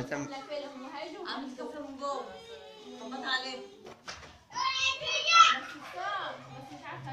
تعالي. عامل كفله من جوه طبطت عليه. بس مش عارفه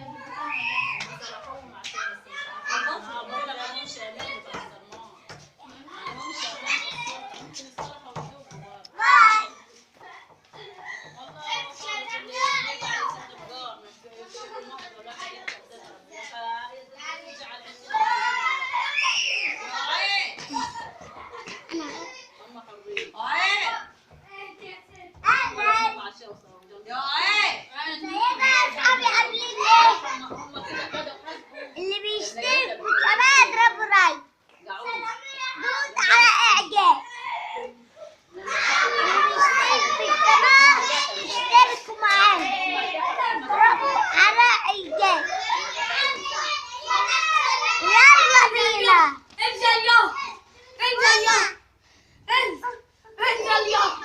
اللي بيشترك بالقناة اضربوا like، دوس على اعجاب. اللي بيشترك بالقناة اشتركوا معانا، اضربوا على اعجاب. يلا بينا. انزل يا انزل يا انزل انزل يا انزل.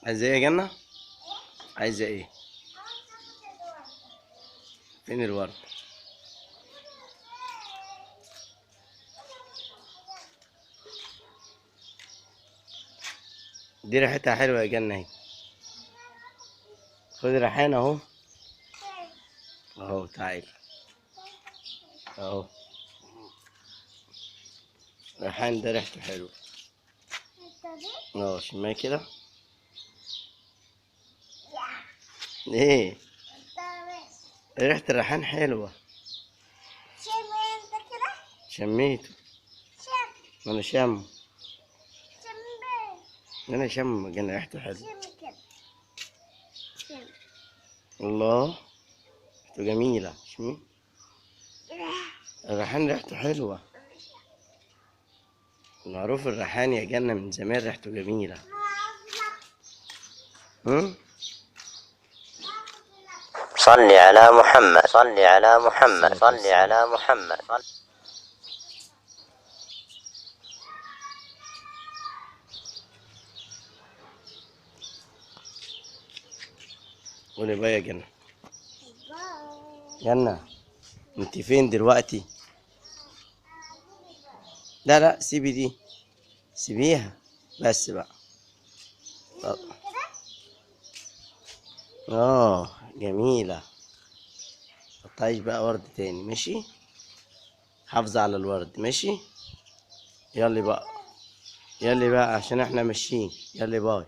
عايزة ايه يا جنة؟ عايزة ايه؟ فين الورد؟ دي ريحتها حلوة يا جنة اهي. خدي ريحان اهو. اهو تعالي. اهو. ريحان ده ريحته حلوة. اه شميه كده. ايه؟ ريحة الريحان حلوة. شم انت كده؟ شميته. شم. انا شم. شم. انا شم جنة ريحته حلوة. شم كده. شم. الله ريحته جميلة. شمي. الريحان ريحته حلوة. معروف الريحان يا جنة من زمان ريحته جميلة. صل على محمد، صل على محمد، صل على محمد. قولي بقى يا جنة. جنة انت فين دلوقتي؟ لا لا سيبي دي، سيبيها بس بقى. اه جميلة. قطعيش بقى ورد تاني ماشي؟ حافظة على الورد ماشي؟ يلا بقى، يلا بقى عشان احنا ماشيين. يلا باي.